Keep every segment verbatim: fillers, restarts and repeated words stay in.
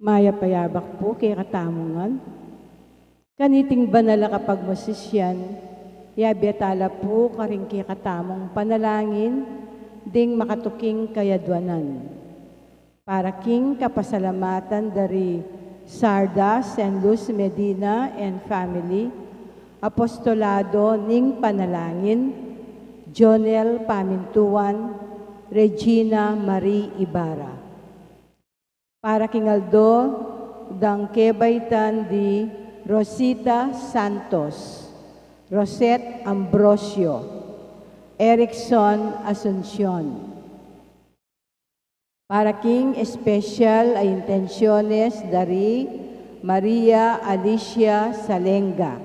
Mayap a yabak pu kekatamu ngan. Kaniting banal a kapagmasisyan, yabe tala pu karing kekatamung panalangin ding makatuking kayadwanan. Para king kapasalamatan da ri Sarda Sen Luz Medina and family, Apostolado ning Panalangin, Jonel Pamintuan, Regina Marie Ibarra. Para king aldo dang kebaitan di Rosita Santos, Rosette Ambrosio, Erickson Asuncion. Para king espesyal a intensyones da ri Maria Alicia Salenga,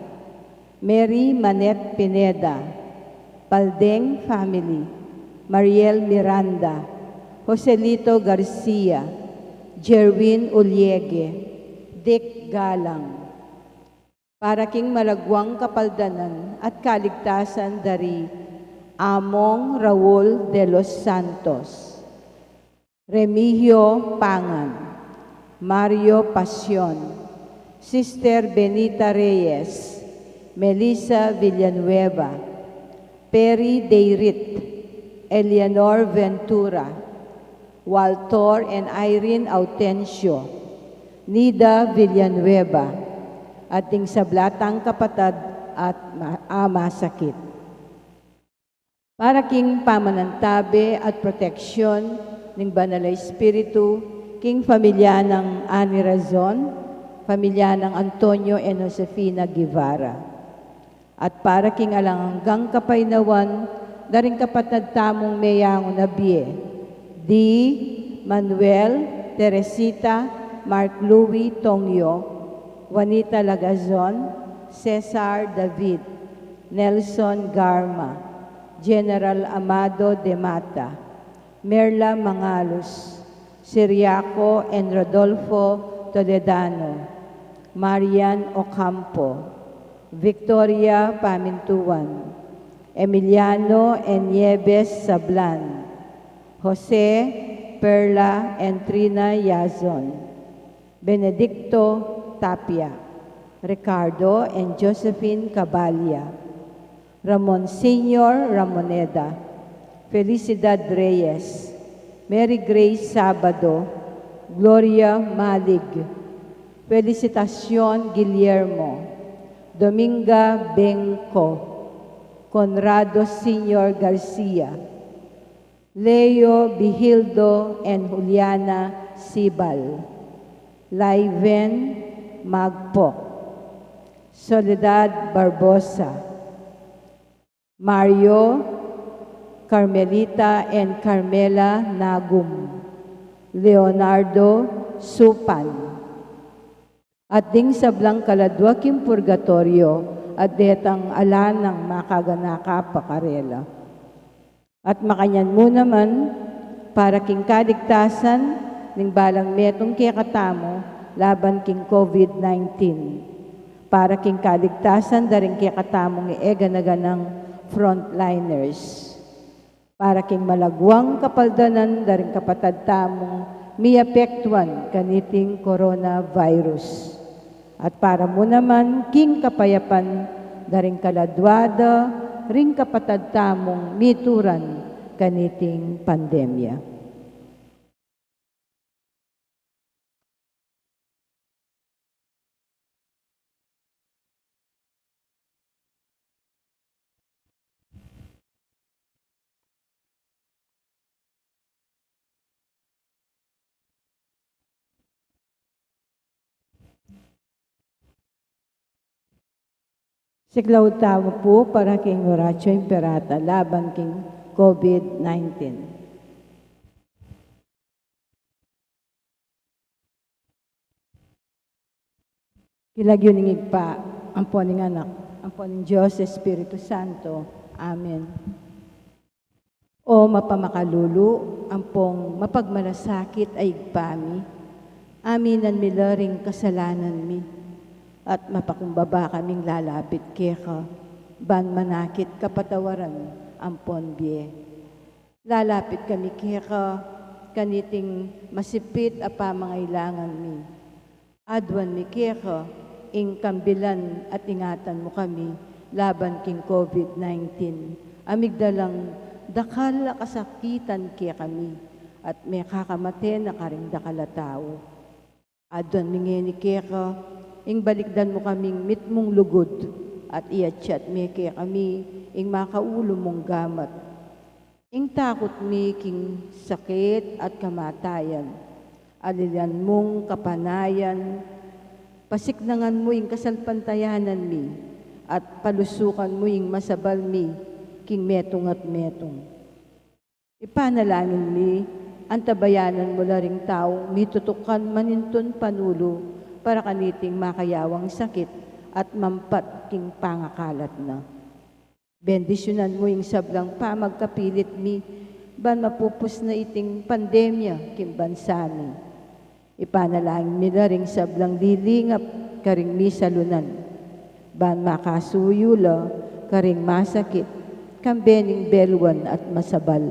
Mary Manette Pineda, Paldeng family, Mariel Miranda, Joselito Garcia, Jerwin Uliege, Dick Galang. Para king malaguang kapaldanan at kaligtasan da ri Among Raul de los Santos, Remigio Pangan, Mario Pasion, Sister Benita Reyes, Melissa Villanueva, Perry Deirit, Eleanor Ventura, Walter and Irene Autencio, Nida Villanueva, at ding sabla tang kapatad at ma-, a masakit. Para king pamanantabe at proteksyon ning Banal a Espiritu, king pamilya nang Ani Razon, pamilya nang Antonio and Josefina Guevara. At para king alang anggang kapaynawan da ring kapatad tamung meyangu na bie, di Manuel, Teresita, Mark Louis Tongyo, Juanita Lagazon, Cesar David, Nelson Garma, General Amado de Mata, Merla Mangalus, Ciriaco and Rodolfo Toledano, Marian Ocampo, Victoria Pamintuan, Emiliano and Nieves Sablan, Jose, Perla and Trina Yazon, Benedicto Tapia, Ricardo and Josephine Cabalia, Ramon Senior Ramoneda, Felicidad Reyes, Mary Grace Sabado, Gloria Malig, Felicitacion Guillermo, Dominga Bengco, Conrado Senior Garcia, Leo Bihildo and Juliana Sibal, Laiven Magpoc, Soledad Barbosa, Mario, Carmelita and Carmela Nagum, Leonardo Supan, at ding sablang kaladua king purgatoryo, at detang ala nang makaganaka pa karela. At makanyan mu naman, para king kaligtasan ning balang metung kekatamu laban king COVID nineteen, para king kaligtasan da ring kekatamung e gana-ganang frontliners, para king malaguang kapaldanan da ring kapatad tamung miapektuan kaniting coronavirus, at para mu naman king kapayapan da ring kaladua da ring kapatad tamung mituran kaniting pandemya. Siklaud tamu pu para king Oratio Imperata laban king COVID nineteen. King lagyu ning Ibpa, ampo ning Anak, ampo ning Dios Espiritu Santo. Amen. O mapamakalulu, ampong mapagmalasakit a Ibpa mi, aminan mi la ring kasalanan mi, at mapakumbaba kaming lalapit keka, ban manakit kapatawaran ampon bie. Lalapit kami keka, kaniting masipit a pamangailangan mi. Aduan mi keka ing kambilan at ingatan mu kami laban king COVID nineteen, a migdalang dakal a kasakitan kekami, at mekakamate na karing dakal a tau. Aduan mi ngeni keka ing balikdan mu kaming mitmung lugud, at iyatyat me kekami ing makaulu mung gamat. Ing takut mi king sakit at kamatayan, alilian mung kapanayan, pasiknangan mu ing kasalpantayanan mi, at palusukan mu ing masabal mi king metung at metung. Ipanalangin mi, antabayanan mu la ring taung mitutukan manintun panulu para kaniting makayawang sakit at mampat king pangakalat na. Bendisyunan mu ing sablang pamagkapilit mi, ban mapupus na iting pandemya king bansa mi. Ipanalangin mi la ring sablang lilingap karing misalunan, ban makasuyu la karing masakit, kambe ning beluan at masabal.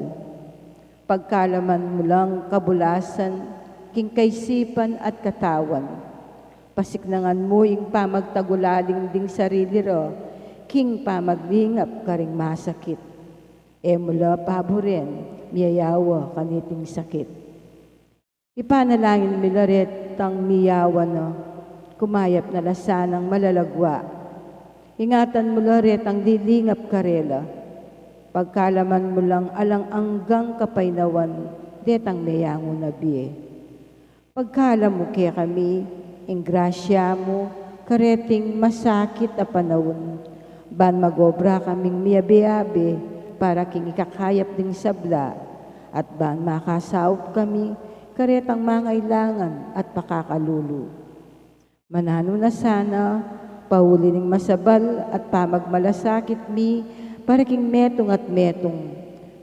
Pagkalaman mu lang kabulasan king kaisipan at katawan. Pasiknangan mu ing pamagtagulaling ding sarili ra king pamaglingap karing masakit. E mu la paburen miyayawa kaniting sakit. Ipanalangin mi la retang miyawa na, kumayap na la sanang malalagwa. Ingatan mu la retang lilingap karela. Pagkalaman mu lang alang anggang kapaynawan detang meyangu na bie. Pagkalam mu kekami ing grasya mu kareting masakit a panaun, ban mag-obra kaming miyabe-abe para king ikakayap ding sabla, at ban makasaup kami karetang mangailangan at pakakalulu. Mananu na sana, pauli ning masabal at pamagmalasakit mi para king metung at metung,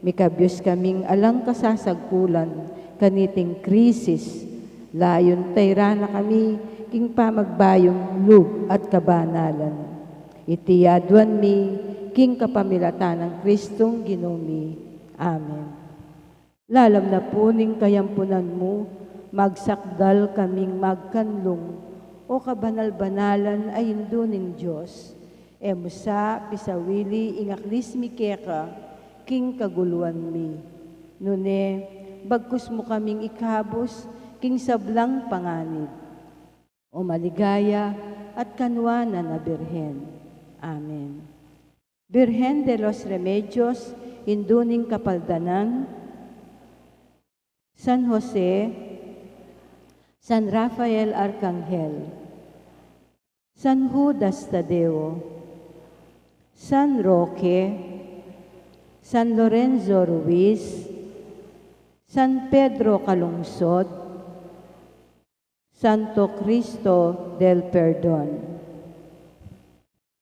mikabyus kaming alang kasasagkulan kaniting krisis, layun tayran na kami king pamagbayung lub at kabanalan. Iti aduan mi king kapamilatan nang Kristong Ginu mi. Amen. Lalam na pu ning kayampunan mu, magsakdal kaming magkanlung, O kabanal-banalan a Indu ning Dios. E mu sa pisawili ing aklis mi keka king kaguluan mi. Nune, bagkus mu kaming ikabus king sablang panganib, O maligaya at kanuanan a Birhen. Amen. Birhen de los Remedios, Indu ning Kapaldanan, San Jose, San Rafael Arkanghel, San Judas Tadeo, San Roque, San Lorenzo Ruiz, San Pedro Calungsod, Santo Cristo del Perdon.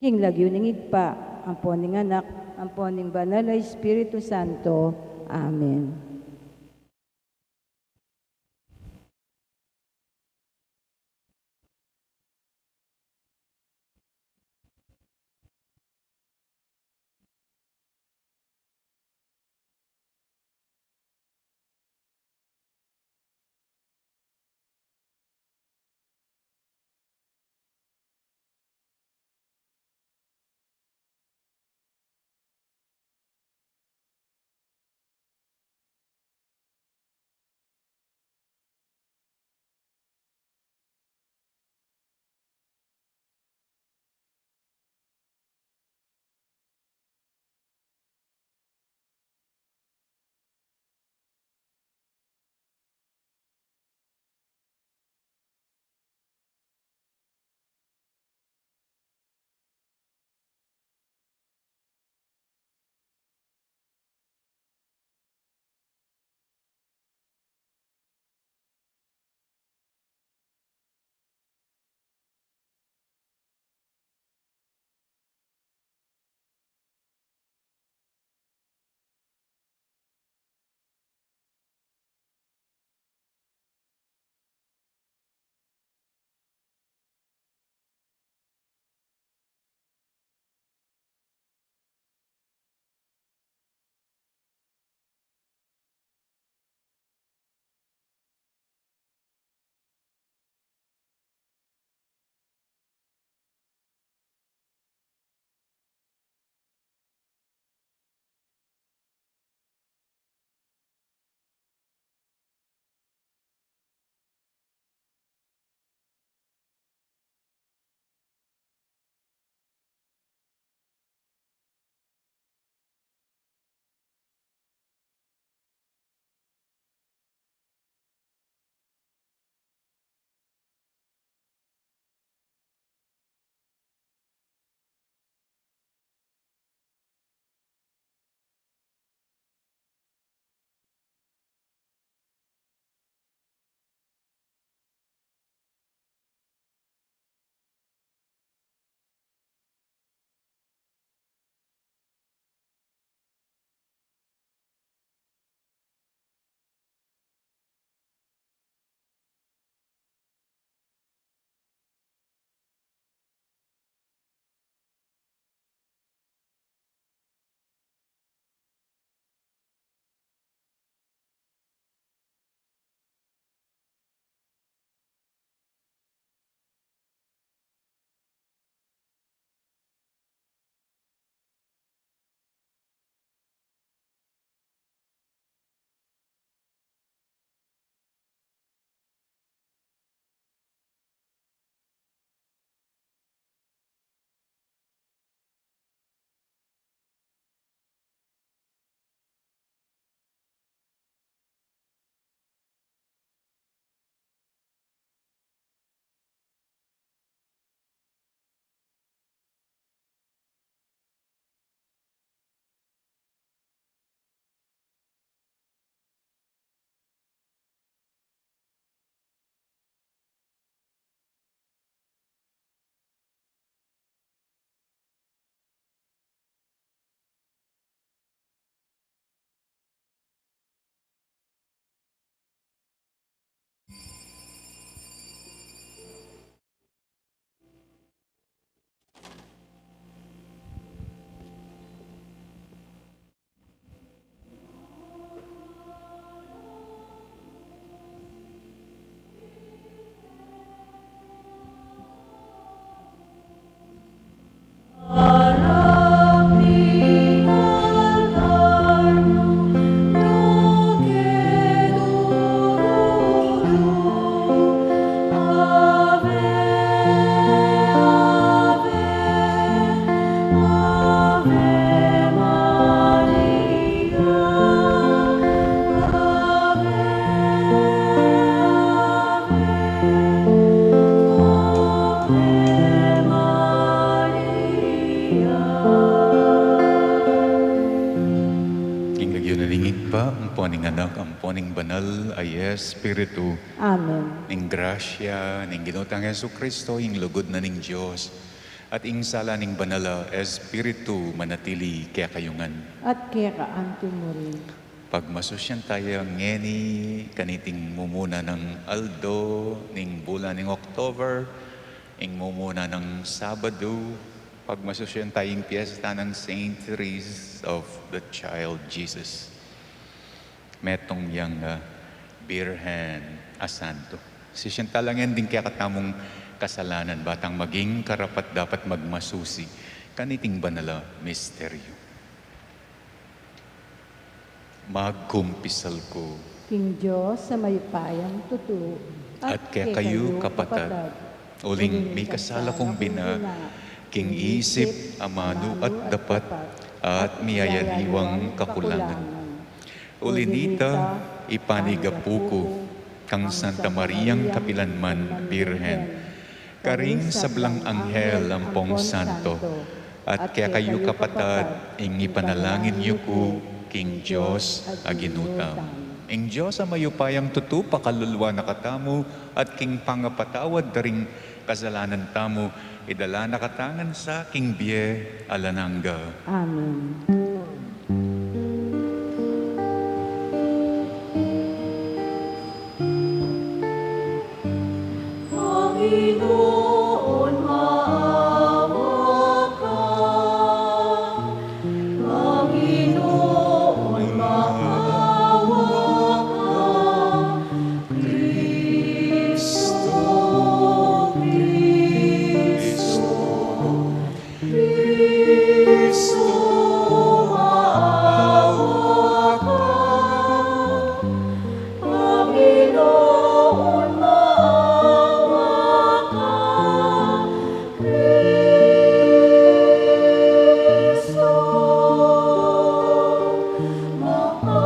King lagyu ning Ibpa, ampo ning Anak, ampo ning Banal a Espiritu Santo. Amen. Anak, ampo ning Banal a Espiritu. Amen. Ing grasya ning Ginu tang Jesucristo, ing lugud na ning Dios, at ing sala ning Banal a Espiritu manatili kekayu ngan. At keka antimurin. Pagmasusyan taya ngeni kaniting mumuna nang aldo ning bulan ning October, ing mumuna nang Sabadu. Pagmasusyan taya ing piyesta nang Saint Therese of the Child Jesus. Metung yang, ah, Birhen a Santo. Sisian tala ngan ding kekatamung kasalanan, ba tang maging karapat-dapat magmasusi kaniting banal a misteryo. Magkumpisal ku king Dios a mayupayang tutu, at kekayu kapatad, uling mikasala kung bina king isip, amanu at dapat, at miyayaliwang kakulangan. Uli nita, ipanigapu ku kang Santa Mariang kapilanman Birhen, karing sablang anghel ampong santo, at kekayu kapatad, ing ipanalangin yu ku king Dios a Ginu tamu. Ing Dios a mayupayang tutu pakalulu na katamu, at king pangapatawad da ring kasalanan tamu, idala na katamu ngan sa king bie alang angga. Amen. Panginoon, maawa ka. Panginoon, maawa ka. Kristo, Kristo, Kristo, maawa ka. Panginoon, maawa ka. Kristo, maawa ka.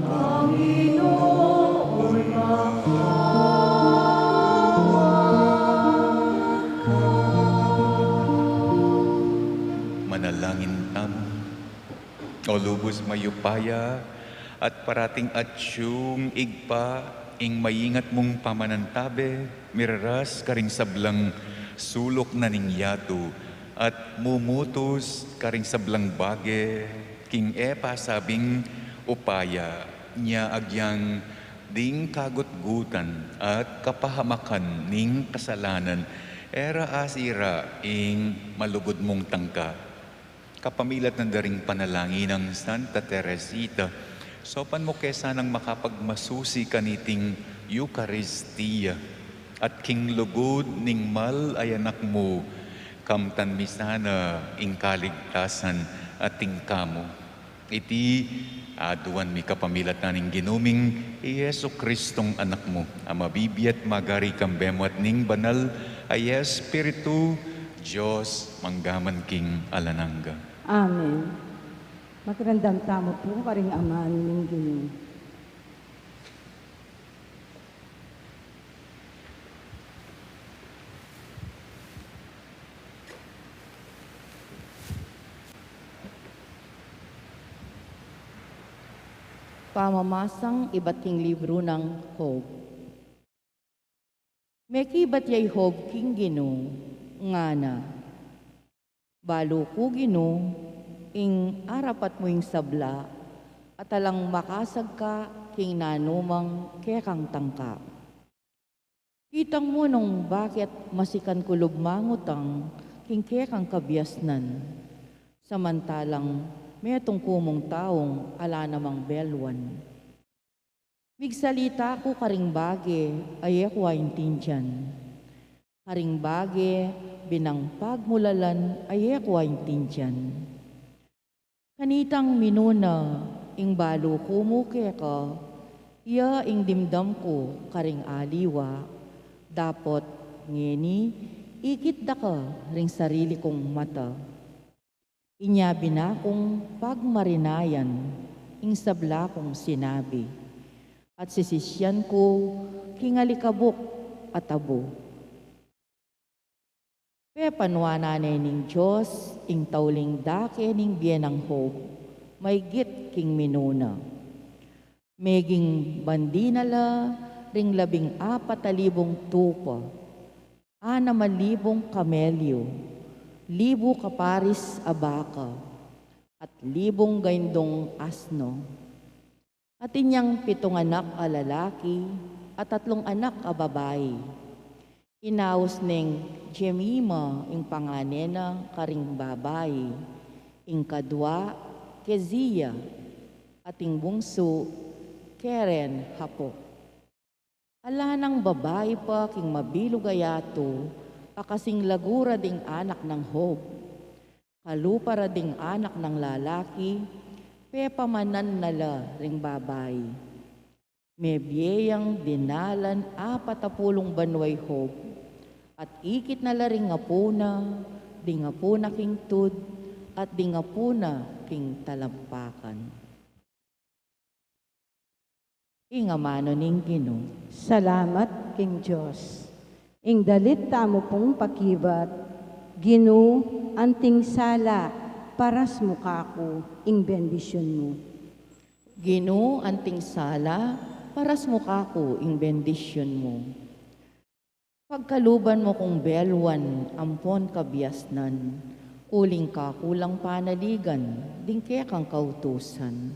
Panginoon, maawa ka. Manalangin tamu. O lubus mayupaya at parating atiu, Ibpa, ing maingat mung pamanantabe miraras karing sablang suluk na ning yatu, at mumutus karing sablang bage king e pasabing upaya, nya agyang ding kagutgutan at kapahamakan ning kasalanan, e ra asira ing malugud mung tangka. Kapamilatan da ring panalangin nang Santa Teresita, saupan mu ke sanang makapagmasusi kaniting Eukaristia, at king lugud ning mal a Anak mu, kamtan mi sana ing kaligtasan atin kamu. Iti aduan mi kapamilatan ning Ginu ming i Jesucristong Anak mu, a mabibie at magari kambe mu at ning Banal a Espiritu, Dios, mangga man king alang angga. Amen. Makiramdam tamu pu karing aman ning Ginu. Pamamasang ibat king libru nang Job. Mekibat ya i Job king Ginu, ngana: Balu ku, Ginu, ing arapat mu ing sabla, at alang makasagka king nanumang kekang tangka. Kitang mu nung bakit masikan ku lub mangutang king kekang kabiasnan, samantalang metung ku mung taung ala namang beluan. Migsalita ku karing bage a e ku aintindian, karing bage binang pagmulalan a e ku aintindian. Kanitang minuna ing balu ku mu keka, iya ing dimdam ku karing aliwa, dapot ngeni ikit da ka ring sarili kung mata. Inya bina kung pagmarinayan ing sabla kung sinabi, at sisisian ku king alikabuk a tabu. Pepanuanan ne ning Dios ing tauling dake ning bie nang Job, maygit king minuna. Meging bandi na la ring labing apat a libung tupa, anam a libung kamelyu, libu kaparis a baka, at libung gaindung asno. Atin yang pitung anak a lalaki at tatlung anak a babai. Inaus neng Jemima ing pangane na karing babai, ing kadwa Kezia, at ing bungsu Keren Hapuk. Ala nang babai pa king mabilug a yatu a kasing lagu ra ding anak nang Job. Kalupa ra ding anak nang lalaki, pepamanan na la ring babai. Mebie yang dinalan apat a pulung banua i Job, at ikit na la ring apu na, ding apu na king tud, at ding apu na king talampakan. Ing amanu ning Ginu. Salamat king Dios. Ing dalit tamu pung pakibat. Ginu, anting sala, parasmu kaku ing bendisyun mu. Ginu, anting sala, parasmu kaku ing bendisyun mu. Pagkaluban mu kung beluan ampon kabiasnan, uling kaku lang panaligan ding kekang kautusan.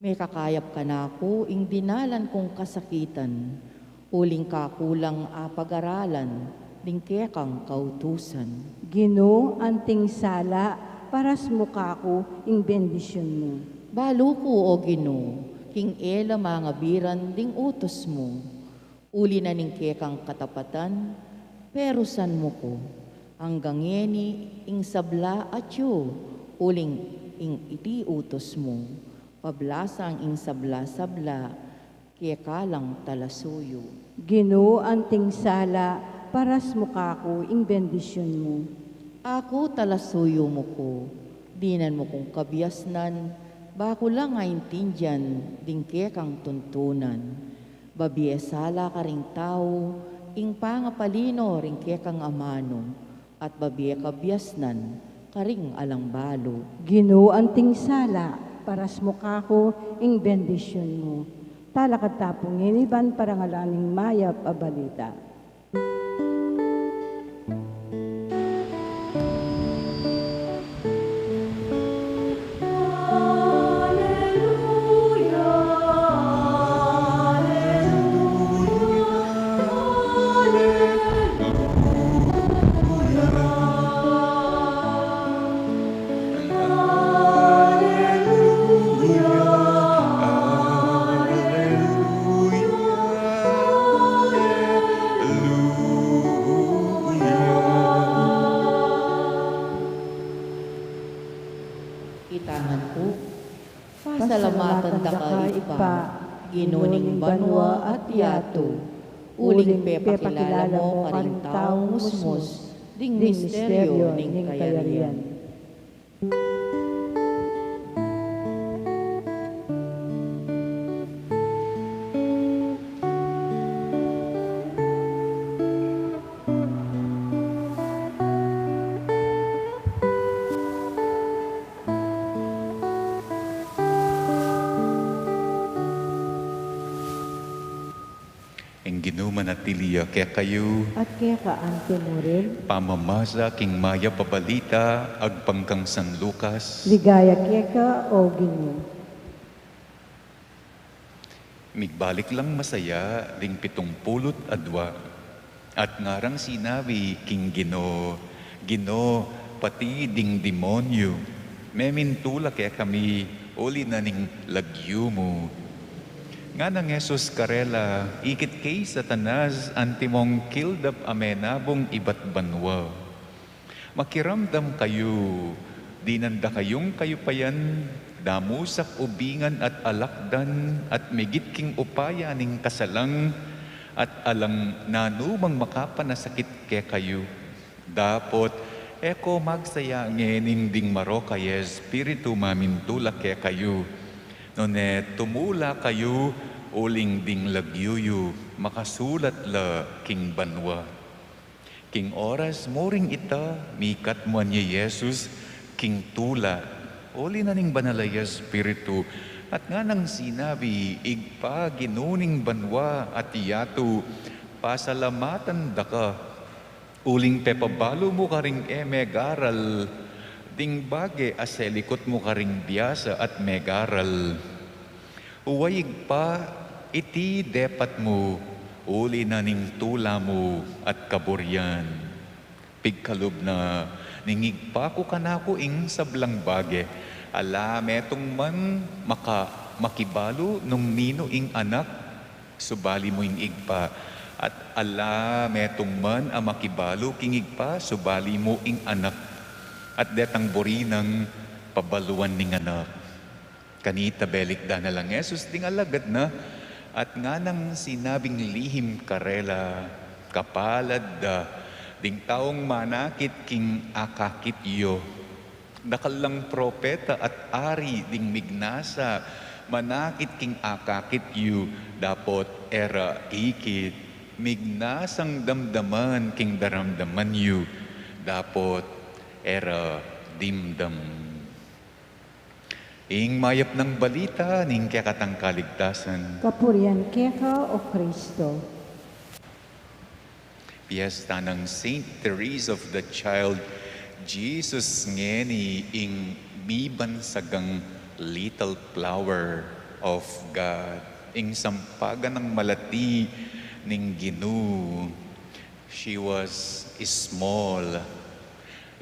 Mekakayap kanaku ing dinalan kung kasakitan, uling kaku lang apagaralan ding kekang kautusan. Ginu, anting sala, parasmu kaku ing bendisyun mu. Balu ku, O Ginu, king e la mangabiran ding utus mu. Uli na ning kekang katapatan, perusan mu ku. Anggang ngeni ing sabla atyu, uling ing iti utus mu. Pablasang ing sabla-sabla, keka lang talasuyu. Ginu, anting sala, parasmu kaku ing bendisyun mu. Aku talasuyu mu ku, dinan mu kung kabiasnan, ba ku lang aintindian ding kekang tuntunan. Babie sala karing tau ing pangapalino ring kekang amanu, at babie kabiasnan karing alang balu. Ginu, anting sala, parasmu kaku ing bendisyun mu. Talakad ta pu ngeni ban parangalan ing mayap a balita. Itangan ku. Pasalamatan da ka, Ibpa, Ginu ning banua at yatu, uling pepakilala mu karing taung musmus ding misteryu ning kayarian. Ing Ginu manatili ya kekayu. At keka anti mu rin. Pamamasa king mayap a balita agpang kang San Lucas. Ligaya keka, O Ginu. Migbalik lang masaya ding pitung pulu't adua. At ngarang sinabi king Ginu, Ginu, pati ding demonyu, memintu la kekami uli na ning lagyu mu. Nganang Jesus karela, ikit ke, Satanas, antimong kildap a menabung ibat banua. Makiramdam kayu, dinan da kayung kayupayan, damusak ubingan at alakdan, at migit king upaya ning kasalang, at alang nanumang makapanasakit kekayu. Dapot, e ko magsaya ngening ding marok a Espiritu mamintu la kekayu. Nune tumula kayu, uling ding lagyu yu makasulat la king banua. King oras mu ring ita, mikat mu anyi Jesus king tula, uli na ning Banal a Espiritu, at nganang sinabi, Ibpa, Ginu ning banua at yatu, pasalamatan da ka, uling pepabalu mu karing e megaral ding bage a selikut mu karing biasa at megaral. Uway Ibpa, iti depat mu, uli na ning tula mu at kaburian. Pigkalub na ning Ibpa ku kanaku ing sablang bage. Ala metung man maka-, makibalu nung ninu ing Anak, subali mu ing Ibpa. At ala metung man a makibalu king Ibpa, subali mu ing Anak. At detang buri nang pabaluan ning Anak. Kanita belikdan na lang Jesus ding alagad na, at nganang sinabing lihim karela, Kapalad da ding taung manakit king akakit yu. Dakal lang propeta at ari ding mignasa manakit king akakit yu, dapot e ra ikit, mignasang damdaman king daramdaman yu, dapot e ra dimdam. Ing mayap nang balita ning kekatang kaligtasan. Kapurian keka, O Kristo. Piyesta nang Saint Therese of the Child Jesus ngeni, ing mibansagang Little Flower of God, ing sampagan nang malati ning Ginu. She was small,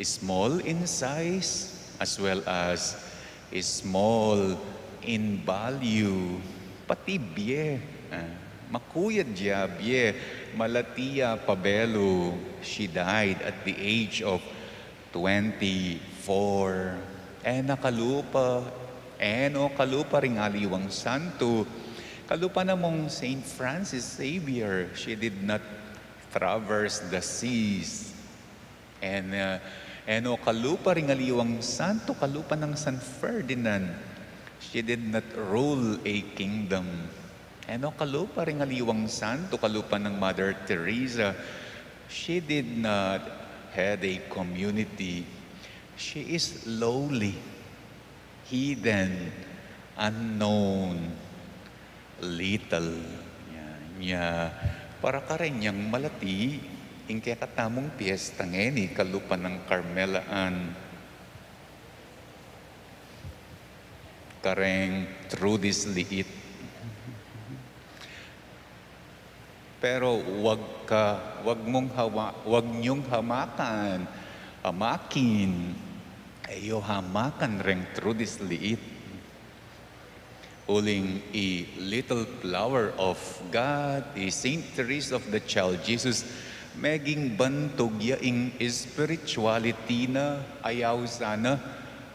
small in size as well as small in value. Pati bie, ah, makuyad ya bie, malati ya pabelu. She died at the age of twenty-four. E na kalupa, e no kalupa ring aliwang santu, kalupa na mung Saint Francis Xavier. She did not traverse the seas. And, uh, e no kalupa ring aliwang santu, kalupa nang San Ferdinand. She did not rule a kingdom. E no kalupa ring aliwang santu, kalupa nang Mother Teresa. She did not had a community. She is lowly, hidden, unknown, little. Nya, nya, para kareng yang malati, ing kekatamung piyesta ngeni, kalupa nang Carmela Ann, kareng Trudis Liit. Pero wag ka, wag mong hawa-, wag niyong hamakan, hamakin, e yo hamakan reng Trudis Liit. Uling i Little Flower of God, i Saint Therese of the Child Jesus, meging bantug ya ing spirituality na, ayaw sana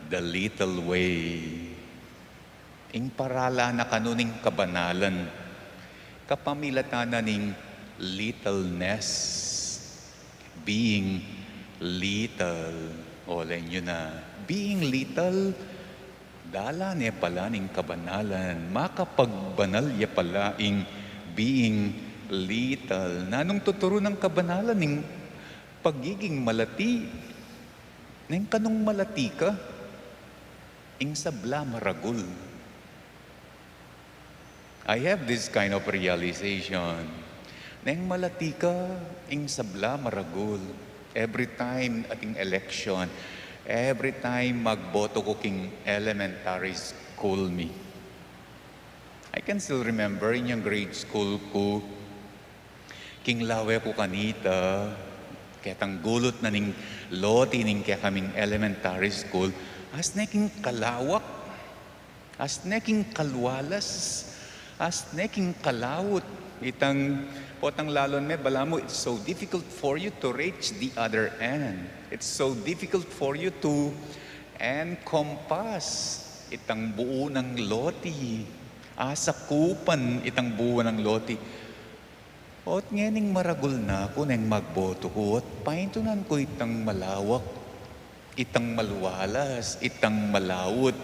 the little way. Ing paralan na kanu ning kabanalan, kapamilatan na ning littleness, being little. O, lawen yu na, being little, dalan ne pala ning kabanalan, makapagbanal ya pala ing being little. Nanung tuturu nang kabanalan ning pagiging malati? Neng kanung malati ka, ing sabla maragul. I have this kind of realization. Neng malati ka, ing sabla maragul. Every time ating election, every time magboto ku king elementary school mi. I can still remember inyang grade school ku, king lawe ku kanita, ketang gulut na ning loti ning kekaming elementary school, as ne king kalawak, as ne king kalwalas, as ne king kalawut. Itang potang lalon me, balamu, it's so difficult for you to reach the other end. It's so difficult for you to encompass itang buu nang loti. Asakupan itang buu nang loti. Ot ngening maragul na ku neng magboto ku, ot paintunan ku itang malawak, itang malwalas, itang malawut.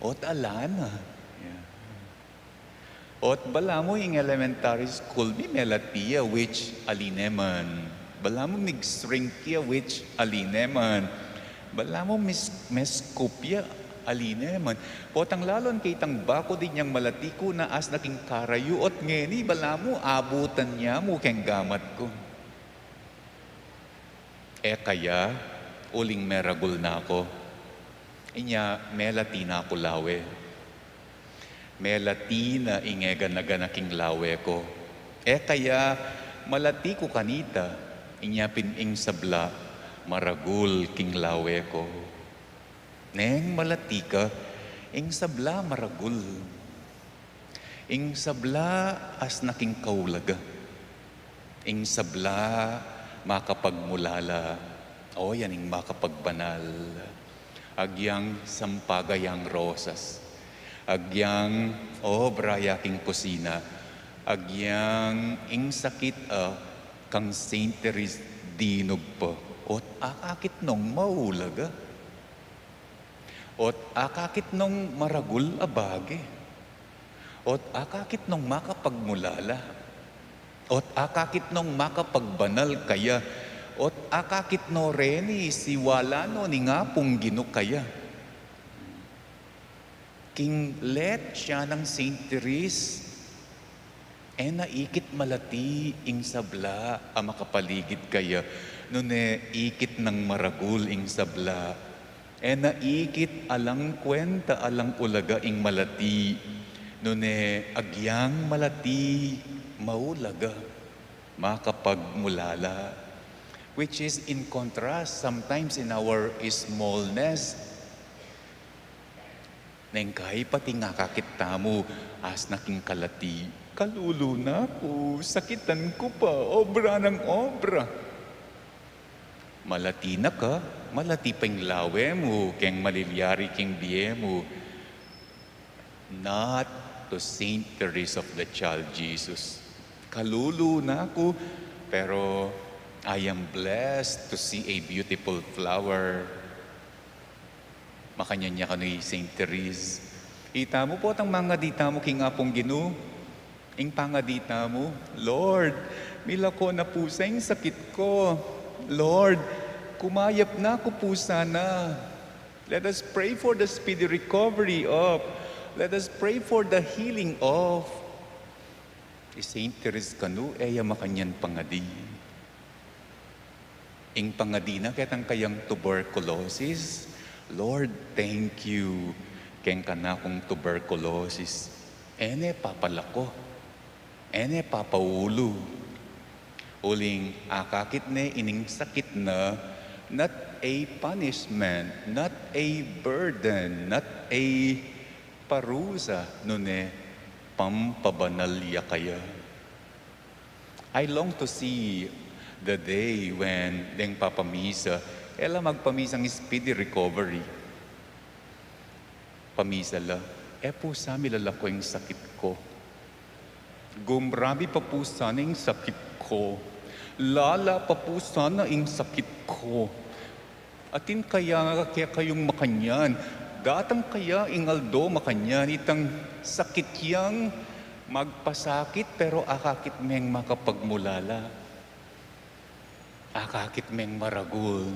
Ot ala na. Yeah. Ot balamu ing elementary school mi, melati ya, which ali ne man. Balamu mig-shrink ya, which ali ne man. Balamu mis-, mes-scoop ya, ali ne man. Potang lalu ing kaytang baku, inyang malati ku na asna king karayu, ot ngeni balamu abutan ya mu keng gamat ku. E kaya, uling meragul na ku. Inya melati na ku lawe. Melati na ing e gana-gana king lawe ku. E kaya, malati ku kanita, inya pin ing sabla maragul king lawe ku. Neng malati ka, ing sabla maragul. Ing sabla asna king kaulaga. Ing sabla makapagmulala. O, yan ing makapagbanal. Agyang sampaga yang rosas. Agyang obra ya king kusina. Agyang ing sakit a kang Saint Therese dinug pa. Ot akakit nong maulaga. Ot akakit nong maragul a bage. Ot akakit nong makapagmulala. Ot akakit nong makapagbanal kaya. Ot akakit no reni siwala no ning Apung Ginu kaya. King let siya nang Saint Therese, e na ikit malati ing sabla a makapaligid kaya, nune ikit nang maragul ing sabla. E na ikit alang kwenta, alang ulaga ing malati, nune agyang malati, maulaga, makapagmulala. Which is in contrast, sometimes in our smallness, neng kay pati ing akakit tamu, asna king kalati, kalulu na ku, sakitan ku pa, obra nang obra. Malati na ka, malati pa ing lawe mu, keng malilyari king bie mu. Not to Saint Therese of the Child Jesus. Kalulu na ku, pero I am blessed to see a beautiful flower. Makanyan ya kanu i Saint Therese. Ita mu potang mangadi tamu king Apung Ginu. Ing pangadi tamu, Lord, milako na pu sa ing sakit ko. Lord, kumayap na ku pu sana. Let us pray for the speedy recovery of. Let us pray for the healing of. I Saint Therese kanu, e ya makanyan pangadi. Ing pangadi na ketang kayang tuberculosis, Lord, thank you keng kanakung tuberculosis. E ne papalako, e ne papaulu. Uling akakit ne ining sakit na, not a punishment, not a burden, not a parusa, nune pampabanal ya kaya. I long to see the day when deng papamisa, e la magpamisang speedy recovery. Pamisa la, e pu sa milalako ing sakit ko. Gumrabi pa pu sana ing sakit ko. Lala pa pu sana ing sakit ko. Atin kaya kekayung makanyan? Datang kaya ing aldo makanyan? Itang sakit yang magpasakit, pero akakit meng makapagmulala. Akakit meng maragul.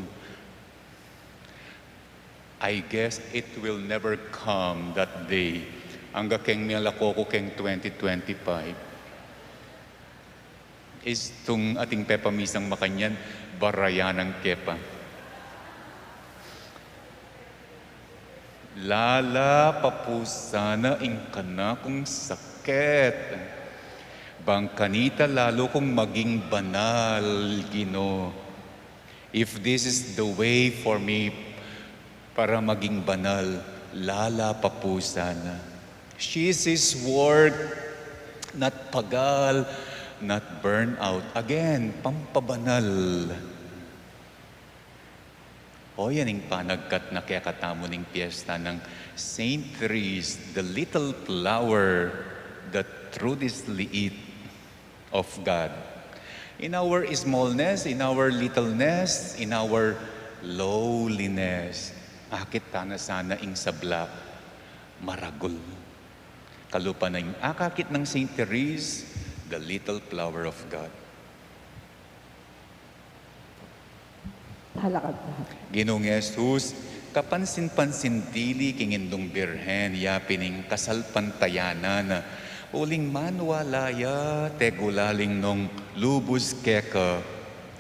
I guess it will never come that day. Angga keng milako ku keng twenty twenty-five. Istung ating pepamisang makanyan, barayan nang kepa. Lala pa pu sana ing kanakung sakit. Bang kanita lalu kung maging banal, Ginu. If this is the way for me para maging banal, lala pa pu sana. She's his work, not pagal, not burnout. Again, pampabanal. O, yan ing panagkat na kekatamu ning piyesta nang Saint Therese, the little flower that through this liit of God. In our smallness, in our littleness, in our lowliness, akit tana sana ing sabla maragul. Kalupa na ing akakit nang Saint Therese, the little flower of God. Halakad ta. Ginung Jesus, kapansin-pansin dili king Indung Birhen, yapin ing kasalpantayanan na. Uling maniwala ya, tegulaling nong lubus keka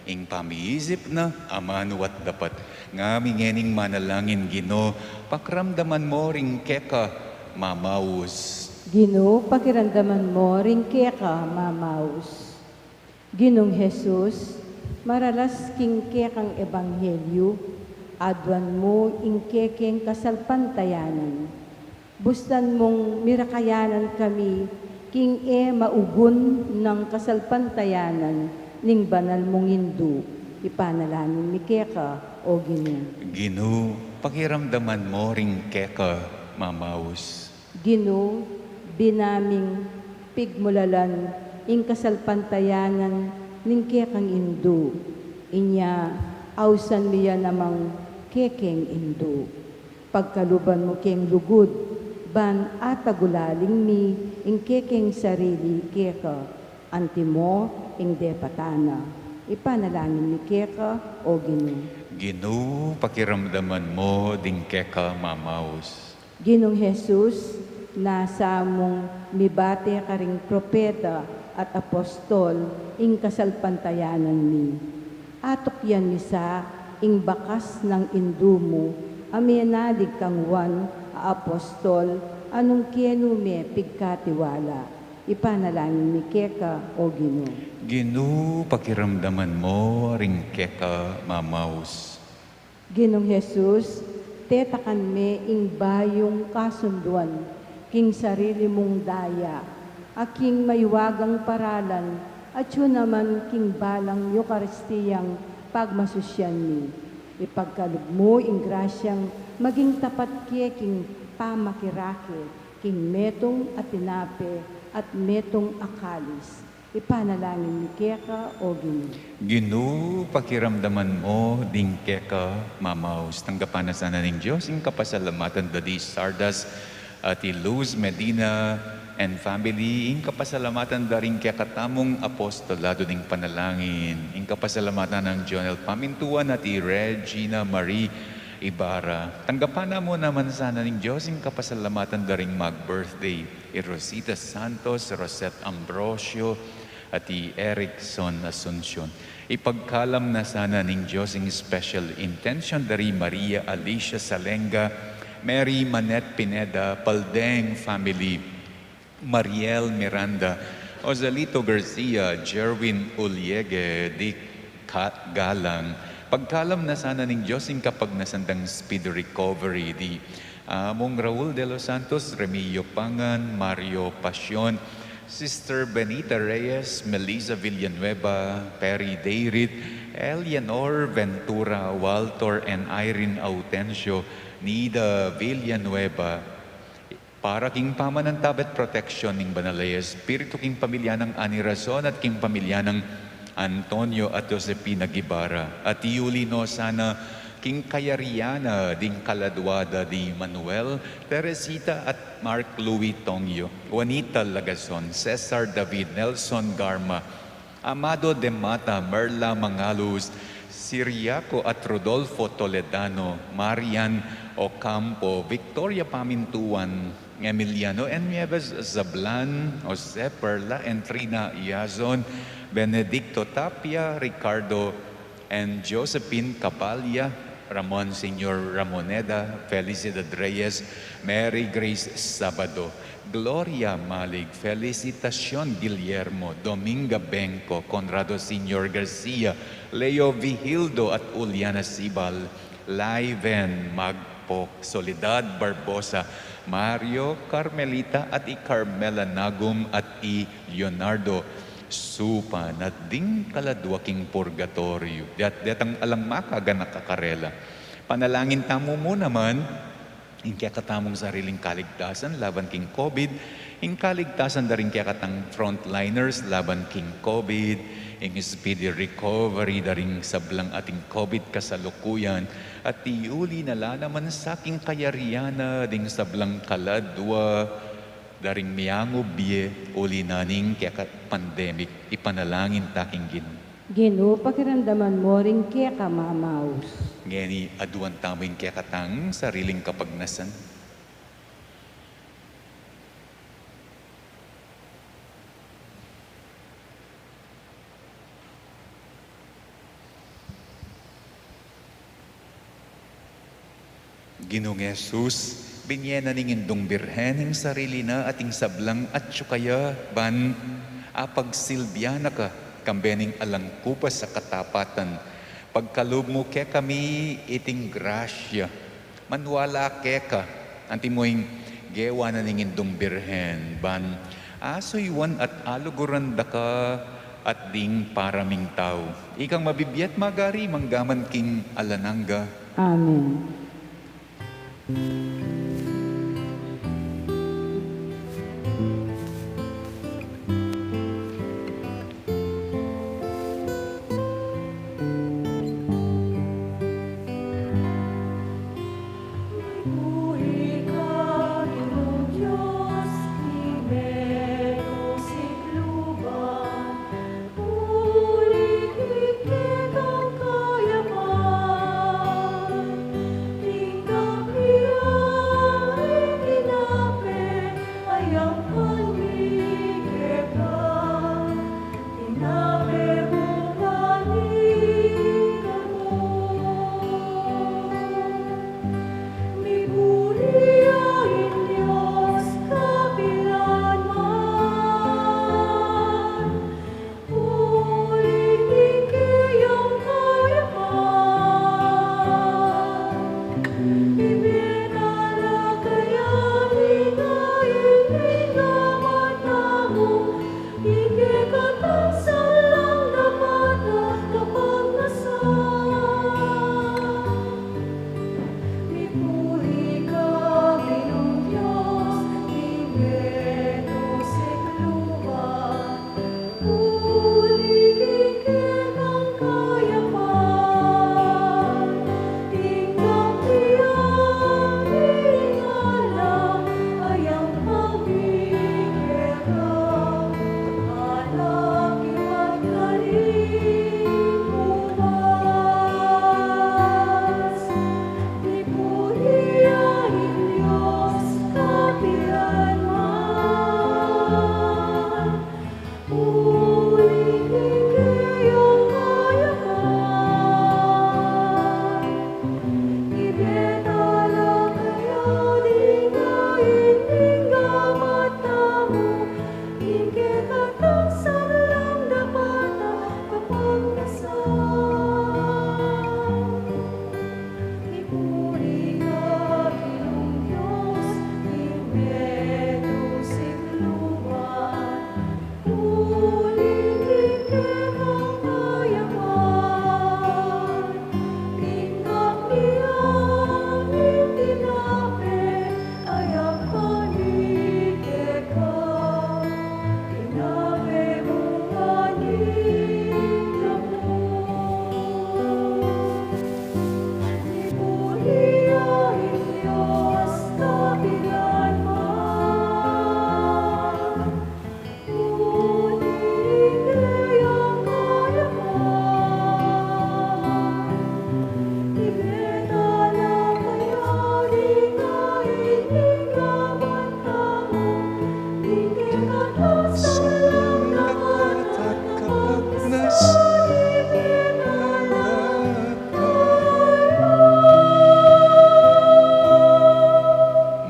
ing pamiisip na, amanu at dapat. Ngami ngening manalangin, Ginu, pakiramdaman mo ring keka mamaus. Ginu, pakiramdaman mo ring keka mamaus. Ginung Jesus, maralas king kekang ebanghelyu, aduan mu ing kekeng kasalpantayanan. Bustan mung mirakayanan kami king e maugun nang kasalpantayanan ning banal mung Indu. Ipanalangin mi keka, O Ginu. Ginu, pakiramdaman mo ring keka mamaus. Ginu, bina ming pigmulalan ing kasalpantayanan ning kekang Indu. Inya, ausan mi ya namang kekeng Indu. Pagkaluban mu keng lugud, ban atagulaling mi ing kekeng sarili keka, antimo ing depatan na. Ipanalangin mi keka, O Ginu. Ginu, pakiramdaman mo ding keka mamaus. Ginung Jesus, nasa mung mibate karing propeta at apostol ing kasalpantayanan mi. Atukyan mi sa ing bakas nang Indu mu a menalig kang Juan a apostol a nung kenu me pigkatiwala. Ipanalangin mi keka, O Ginu. Ginu, pakiramdaman mo ring keka mamaus. Ginung Jesus, tetakan me ing bayung kasunduan king sarili mung daya, a king mayuagang paralan, atyu naman king balang Eukaristiyang pagmasusyan mi. Ipagkalub mu ing grasyang maging tapat ke king pamakirake king metung a tinape at metung a kalis. Ipanalangin mi keka, O Ginu. Ginu, pakiramdaman mo ding keka mamaus. Tanggapan na sana ning Dios ing kapasalamatan da di Sardas at i Luz Medina and family, ing kapasalamatan da ring kekatamung apostolado ding panalangin, ing kapasalamatan nang Jonel Pamintuan at i Regina Marie Ibarra. Tanggapan na mu naman sana ning Dios ing kapasalamatan da ring mag-birthday, i Rosita Santos, Rosette Ambrosio, at i Erickson Asuncion. Ipagkalam na sana ning Dios ing special intention da ri Maria Alicia Salenga, Mary Manette Pineda, Paldeng family, Mariel Miranda, Joselito Garcia, Jerwin Uliege, Dick Ka-, Galang. Pagkalam na sana ning Dios ing kapagnasan dang speedy recovery di Among Raul de los Santos, Remigio Pangan, Mario Pasion, Sister Benita Reyes, Melissa Villanueva, Perry Dayrit, Eleanor Ventura, Walter and Irene Autencio, Nida Villanueva. Para king pamanantabe at proteksyon ning Banal a Espiritu king pamilya nang Ani Rason at king pamilya nang Antonio at Josefina Guevara, at iuli no sana king kayarian na ding kaladua da di Manuel, Teresita at Mark Louis Tongyo, Juanita Lagason, Cesar David, Nelson Garma, Amado de Mata, Merla Mangalus, Siriaco at Rodolfo Toledano, Marian Ocampo, Victoria Pamintuan, Emiliano N. Nieves Zablan, Jose Perla and Trina Yazon, Benedicto Tapia, Ricardo and Josephine Cabalia, Ramon Senior Ramoneda, Felicidad Reyes, Mary Grace Sabado, Gloria Malig, Felicitacion Guillermo, Dominga Benco, Conrado Senior Garcia, Leo Vigildo at Uliana Sibal, Liven Magpo, Soledad Barbosa, Mario, Carmelita at i Carmela Nagum at i Leonardo Supan at ding kaladua king purgatoryo. Diat detang alang makaganaka karela. Panalangin tamu mu naman ing kekatamung sariling kaligtasan laban king COVID, ing kaligtasan da ring kekatang frontliners laban king COVID, ing speedy recovery da ring sablang ating COVID kasalukuyan, at iuli na la naman sa king kayarian na ding sablang kaladua da ring miyangub ye uli na ning keka pandemic. Ipanalangin ta king Ginu. Ginu, pakiramdaman mu ring keka mamaus. Ngeni aduan tamu ing kekatang sariling kapagnasan. Ginung Jesus, binye na ning Indung Birhen ing sarili na at ing sablang atyu kaya, ban apagsilbian na ka kambe ning alang kupas a katapatan. Pagkalub mu kekami iting grasya, maniwala keka, antimo ing gewa na ning Indung Birhen, ban asuyuan at aluguran da ka at ding para ming tau. Ikang mabibie at magari manggaman king alang angga. Amen.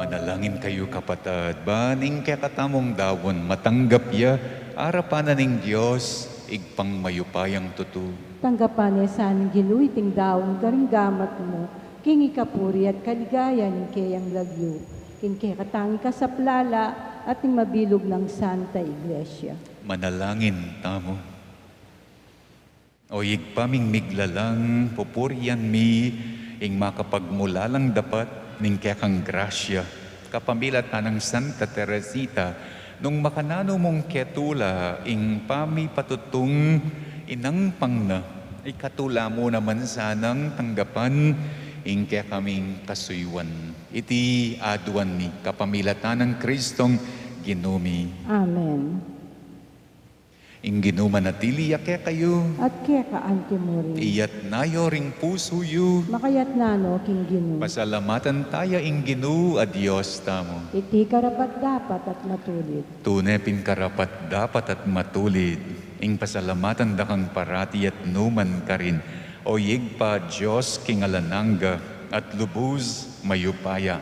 Manalangin kayu, kapatad, ban ing kekatamung daun matanggap ya arapan na ning Dios, Ibpang mayupayang tutu. Tanggapan ne sa ning Ginu iting daun karing gamat mu, king ikapuri at kaligayan ning keyang lagyu, king kekatang ikasaplala at ning mabilug nang Santa Iglesia. Manalangin tamu. O Ibpa ming miglalang, pupurian mi ing makapagmulalang dapat ning kekang grasya, kapamilatan nang Santa Teresita, nung makananu mung ketula ing pamipatutung inampang na, ikatula mu naman sanang tanggapan ing kekaming kasuyuan. Iti aduan mi kapamilatan nang Kristong Ginu mi. Amen. Ing Ginu manatili ya kekayu. At keka antimurin. Iyatna yu ring pusu yu. Makayatna no king Ginu. Pasalamatan taya ing Ginu a Dios tamu. Iti karapat-dapat at matulid. Tune pin karapat-dapat at matulid ing pasalamatan da kang parati at nukarin man, O Ibpa, Dios king alang angga at lubus mayupaya.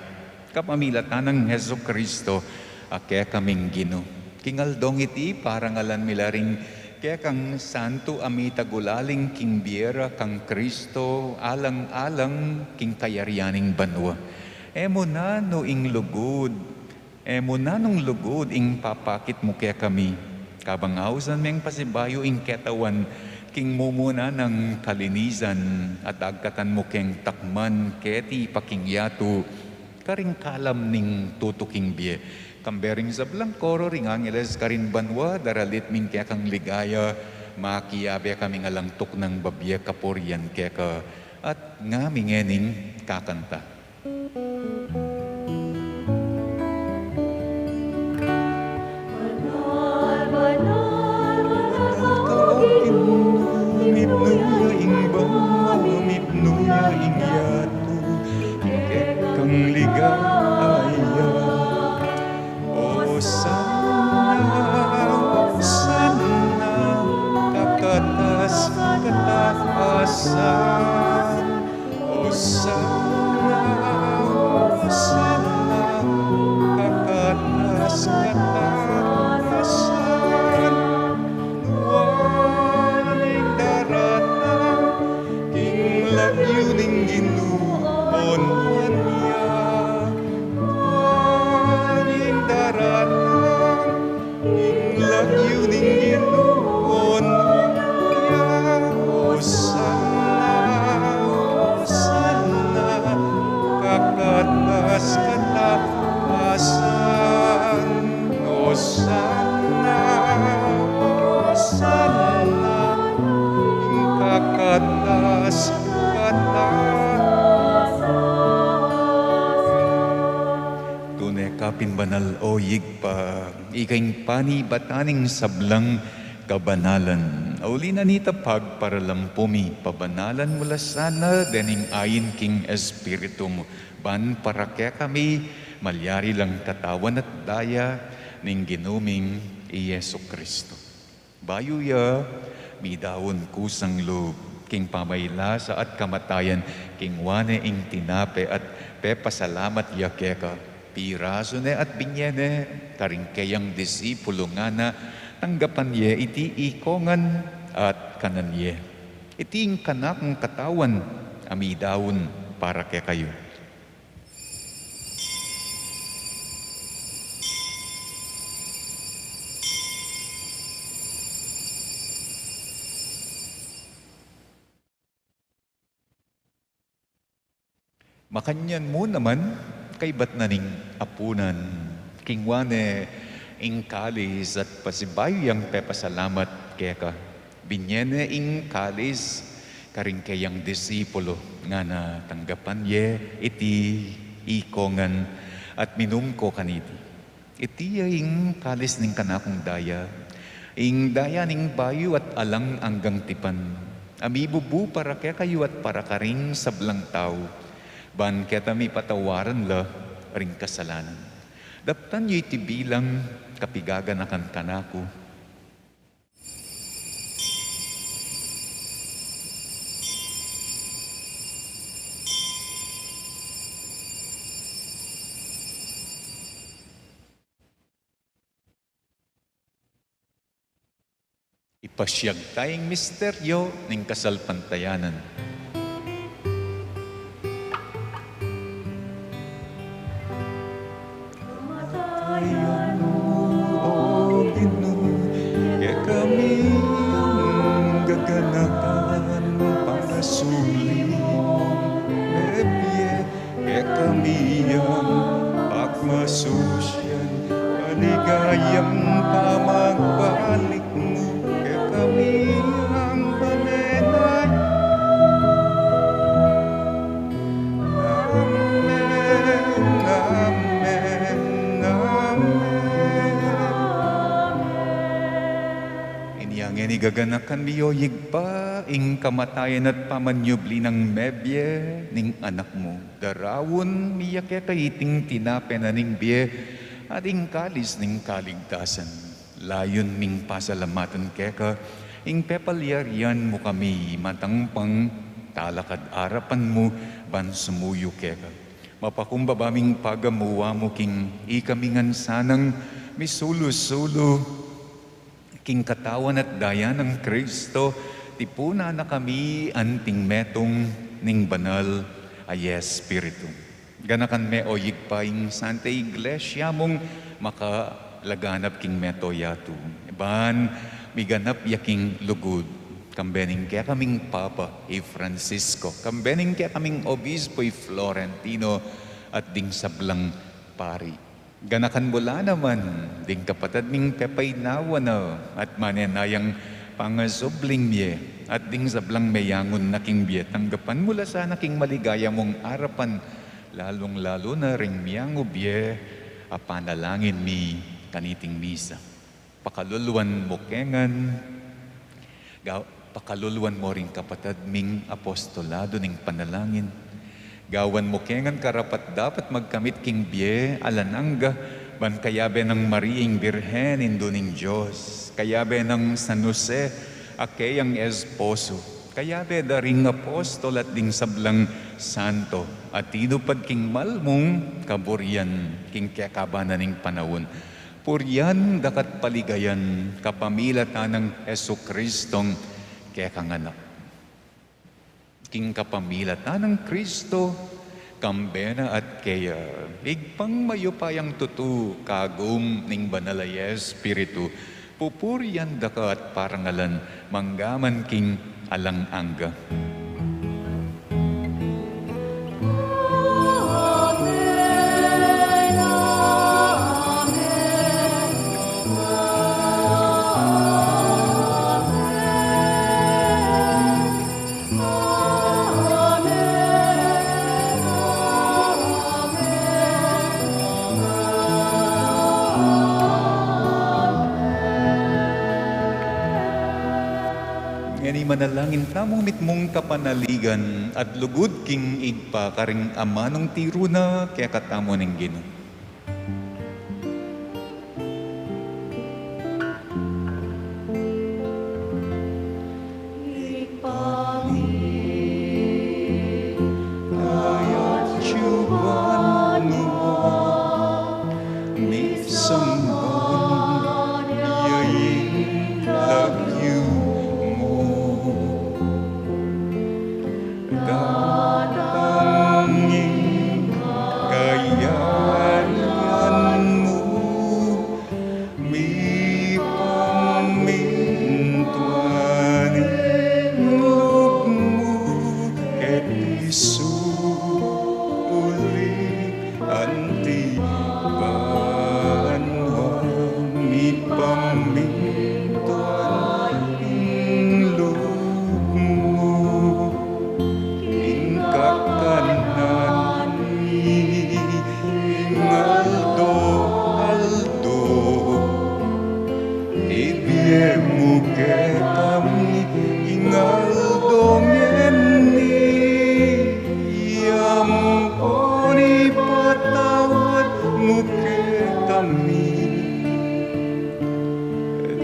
Kapamilatan nang Jesucristo a kekaming Ginu. King aldong iti, parangalan mi la ring kekang santu a mitagulaling king bie ra kang Cristo, alang-alang king kayarian ning banua. E mu na no ing lugud, e mu na nung lugud ing papakit mu kekami. Kabang ausan meng pasibayu ing ketawan king mumuna nang kalinisan at agkatan mu keng takman keti pa king yatu, karing kalam ning tutuking bie. Kambe ring sablang koro ring angeles karin banua, daralit ming kekang ligaya, makiabe kaming alang tuknang babie kapurian keka, at ngami ngening kakanta. Banal, banal, banal ka, O Ginu, mipnu ya ing banua, mipnu ya ing yatu, kekang ligaya. Osana, Osana, kakatas-katasan. Osana, Osana, kakatas-katasan. Nuan ing daratang king lagyu ning Ginu, o nuan ya. Nuan ing daratang king lagyu ning Ginu, o nuan ya. Osana, Osana, kakatas-katasan. Osana, Osana, ing kakatas-katasan. Tune ka pin banal, O Ibpa, ika ing panibatan ning sablang kabanalan. Uli na nita pagparalampu mi, pabanalan mu la sana dening ain king Espiritu mu, ban para kekami malyari lang katawan at daya ning Ginu ming i Jesucristo. Bayu ya midaun kusang lub king pamailasa at kamatayan, kingwa ne ing tinape at pepasalamat ya keka, pirasu ne at binye ne karing keyang disipulu, ngana, tanggapan ye iti ikongan at kanan ye. Iti ing kanakung katawan a midaun para kekayu. Makanyan mu naman, kaybat na ning apunan, kingwa ne ing kalis at pasibayu yang pepasalamat keka. Binye ne ing kalis karing keyang disipulu, ngana, tanggapan ye iti ikongan at minum ko kaniti. Iti ya ing kalis ning kanakung daya, ing daya ning bayu at alang anggang tipan, a mibubu para kekayu at para karing sablang tau, ban keta mipatawaran la ring kasalanan. Daptan yu iti bilang kapigaganakan kanaku. Ipasiag taya ing misteryo ning kasalpantayanan. Kamatayan mu, O Ginu, kekami yang gaganakan, pangasubli mung mebie kekami yang pagmasusyan, maligayang pamagbalik mu kekami yang panenayan. Amen, amen, amen. Ini Gaganakan mi, o Ibpa, ing kamatayan at pamanyubli nang mebie ning Anak mu. Daraun mi ya keka iting tinape na ning bie at ing kalis ning kaligtasan. Layun ming pasalamatan keka ing pepalyarian mu kami matang pang talakad arapan mu ban sumuyu keka. Mapakumbaba ming pagamu, Amu, king ikami ngan sanang misulu-sulu king katawan at daya nang Kristo, tipunan na kami anting metung ning banal a Espiritu. Ganakan me, o Ibpa, ing Santa Iglesia mung makalaganap king mabilug a yatu, ban miganap ya king lugud, kambe ning kekaming Papa, i Francisco, kambe ning kekaming Obispo, i Florentino, at ding sablang pari. Ganakan mu la naman ding kapatad ming pepaynawa na at manenayang pangasubling mie, at ding sablang meyangu na king bie, tanggapan mu la sana king maligaya mung arapan, lalung-lalu na ring meyangu bie a panalangin mi kaniting misa. Pakaluluan mu ke ngan, ga-, pakaluluan mu ring kapatad ming apostolado ning panalangin. Gawan mu ke ngan karapat-dapat magkamit king bie alang angga, ban kayabe nang Maria ing Birhen, Indu ning Dios, kayabe nang San Jose a keyang esposo, kayabe da ring apostol at ding sablang santo a tinupad king malmung kaburian king kekaban na ning panaun. Purian da ka't paligayan kapamilatan nang Jesucristong kekang Anak. King kapamilatan nang Kristo, kambe na at keya, Ibpang mayupayang tutu, kagum ning Banal a Espiritu, pupurian da ka at parangalan manggaman king alang angga. Ngeni manalangin tamung mitmung kapanaligan at lugud king Ibpa karing amanung tiru na kekatamu ning Ginu. Ibpa mi, kayatsuan mu, misamban ya ing lagyu mu. Datang ing kayarian mu, mipamintuan ing lub mu keti sulip anti banua, mipamintuan ing lub mu king kakanan mi king aldo-aldo. Ibie mu kekami ing aldo ngeni, ampon ipatawad mu kekami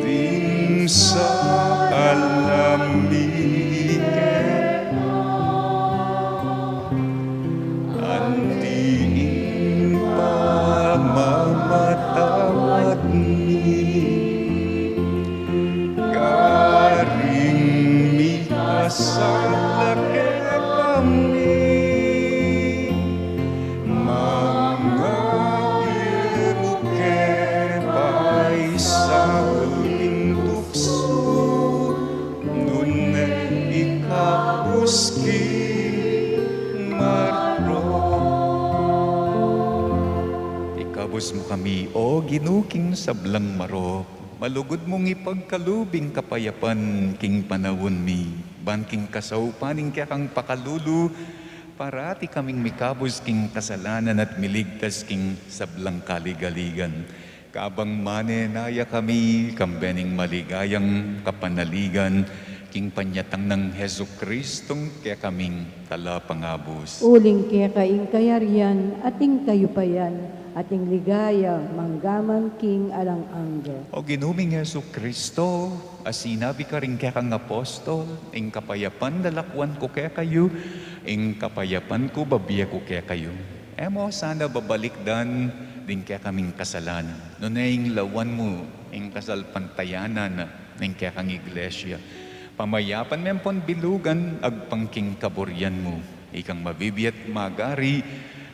ding sala mi keka, anti ing pamamatawad mi karing mikasala kekami. Manga e mu ke paisaul king tuksu, nune ikabus king marok. Ikabus mu kami, O Ginu, king sablang marok. Malugud mung ipagkalub ing kapayapan king panaun mi, ban king kasaupan ning kekang pakalulu, parati kaming mikabus king kasalanan at miligtas king sablang kaligaligan. Kabang manenaya kami, kambe ning maligayang kapanaligan, king panyatang nang Jesucristong kekaming Talapangabus. Uling keka ing kayarian, at ing kayupayan, at ing ligaya, manggaman king alang angga. O Ginu ming Jesucristo, a sinabi karing kekang apostol, ing kapayapan lalakwan ku kekayu, ing kapayapan ku babie ku kekayu. E mo sana babalikdan ding kekaming kasalanan, nune ing lawan mu ing kasalpantayanan ning kekang Iglesia. Pamayapan me ampon bilugan agpang king kaburian mu, ikang mabibie at magari,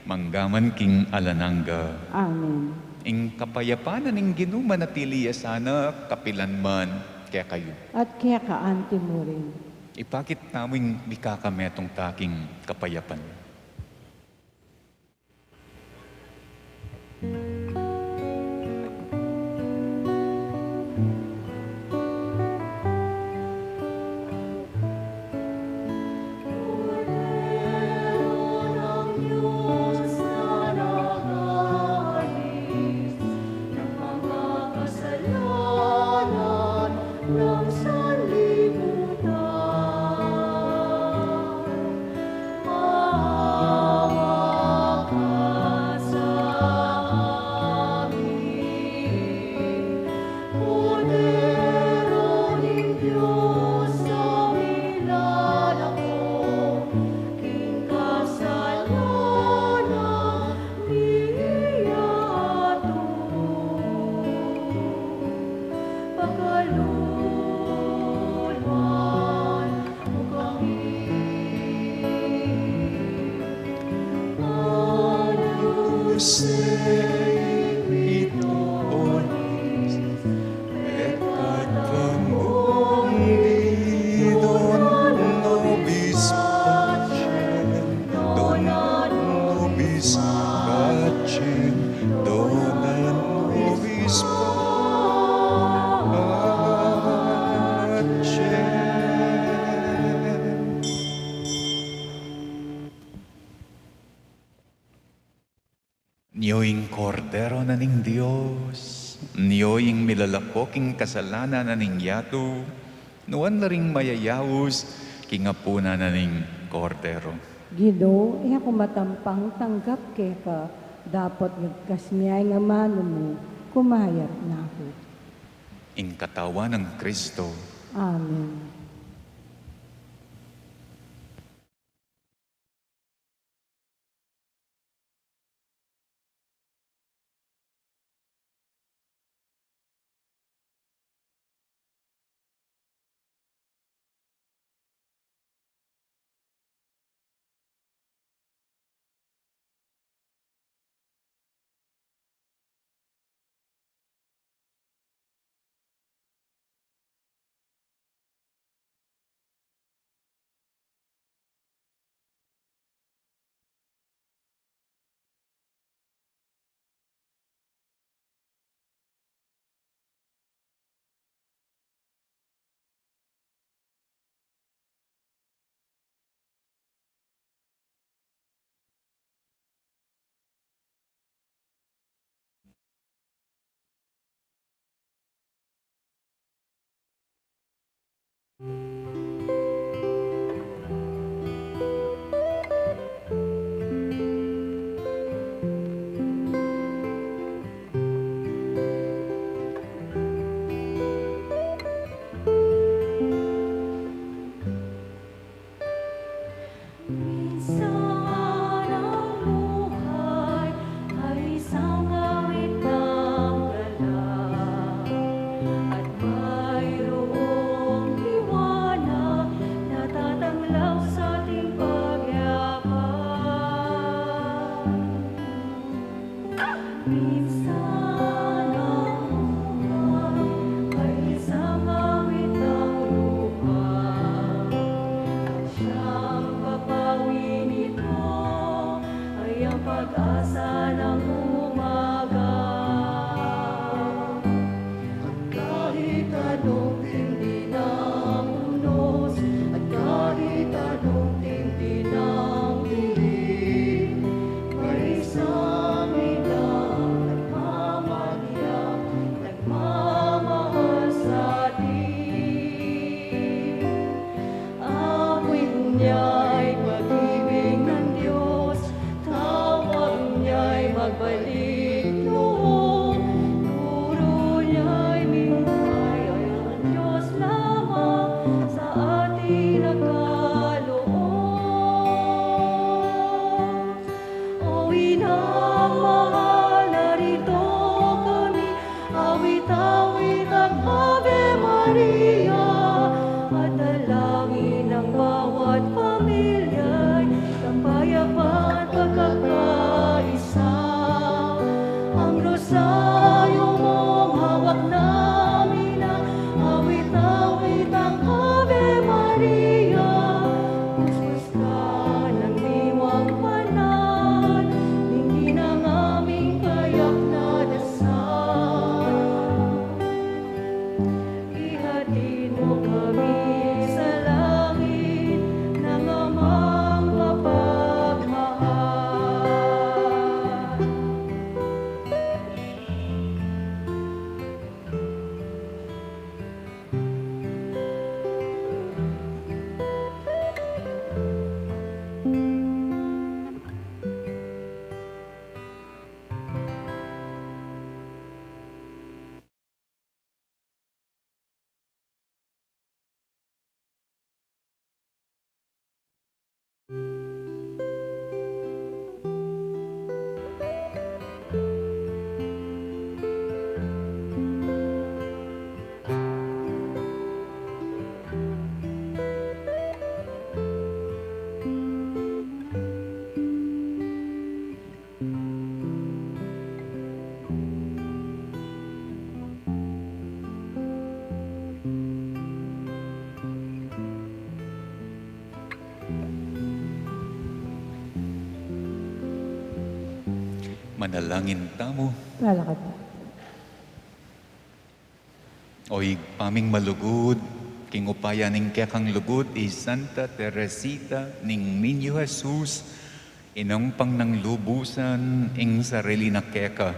manggaman king alang angga. Amen. Ing kapayapan na ning Ginu manatili ya sana kapilan man kekayu. At keka anti mu rin. Ipakit tamu ing mikakametung ta king kapayapan. Nio ing Kordero na ning Dios, nio ing milalako king kasalanan na ning yatu, nuan la ring mayayaus king apunan na ning Kordero. Ginu, e ku matampang tanggap keka, dapot ngagkas mia ing amanu mu, kumayap na ku. Ing katawan nang Kristo. Amen. Minsan ang buhay ay isang awit ng gala at mayroong liwanag na tatanglaw sa ating pagyapan. Minsan ang buhay ay isang awit ng lupa. Siyang papawi nito ay ang pag-asa ng umaga. Kahit anong tindi ng unos at kahit anong tindi ng dilim, may isang inang nagmamanyag Pagbalik loob, turu niya'y mingay, ang Diyos lamang sa atin nakaloob. O Inang mahal, narito kami, awit-awit ang Ave Maria, at dalangin ng bawat pamilya'y kapayapaan, pagkakaisa. Ang rosaryo mong hawak namin, awit-awit ang Ave Maria. Puspos ka ng diwang banal, dinggin ang aming kaya't na dasal. Ihatid mo kami sa langit ng Amang mapagmahal. Manalangin tamu. Lalakad. O Ibpa ming malugud, king upaya ning kekang lugud i Santa Teresita ning Niño Jesus, inumpang nang lubusan ing sarili na keka,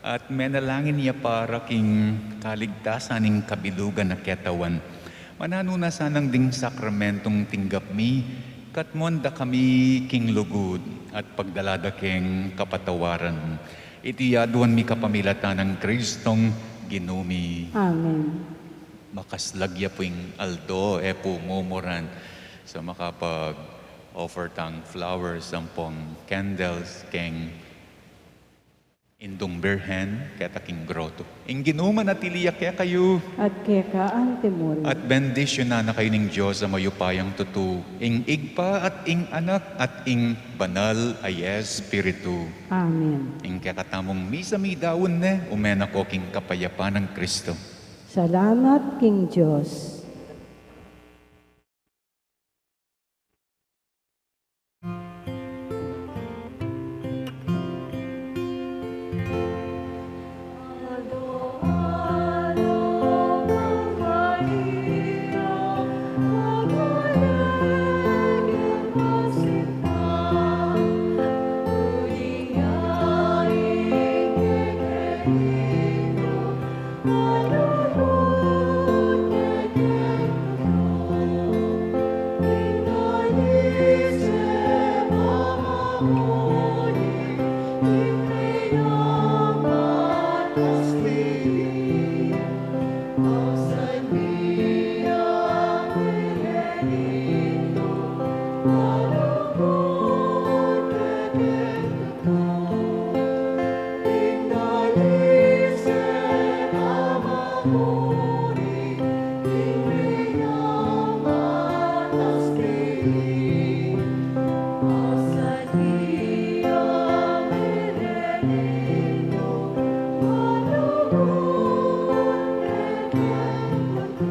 at menalangin ya para king kaligtasan ning kabilugan na ketawan. Mananu na sanang ding sakramentong tinggap mi, katmuan da kami king lugud at pagdala da keng kapatawaran. Iti aduan mi kapamilatan nang Kristong Ginu mi. Amen. Makaslag ya pu ing aldo, e pu mumuran. So, makapag-offer tang flowers ampong candles keng Indung Birhen keta king groto. Ing Ginu manatili ya kekayu. At keka antimurin. At bendisyunan na kayu ning Dios a mayupayang tutu, ing Ibpa at ing Anak at ing Banal a Espiritu. Amen. Ing kekatamung misa midaun ne, ume na ko king kapayapan nang Kristo. Salamat king Dios.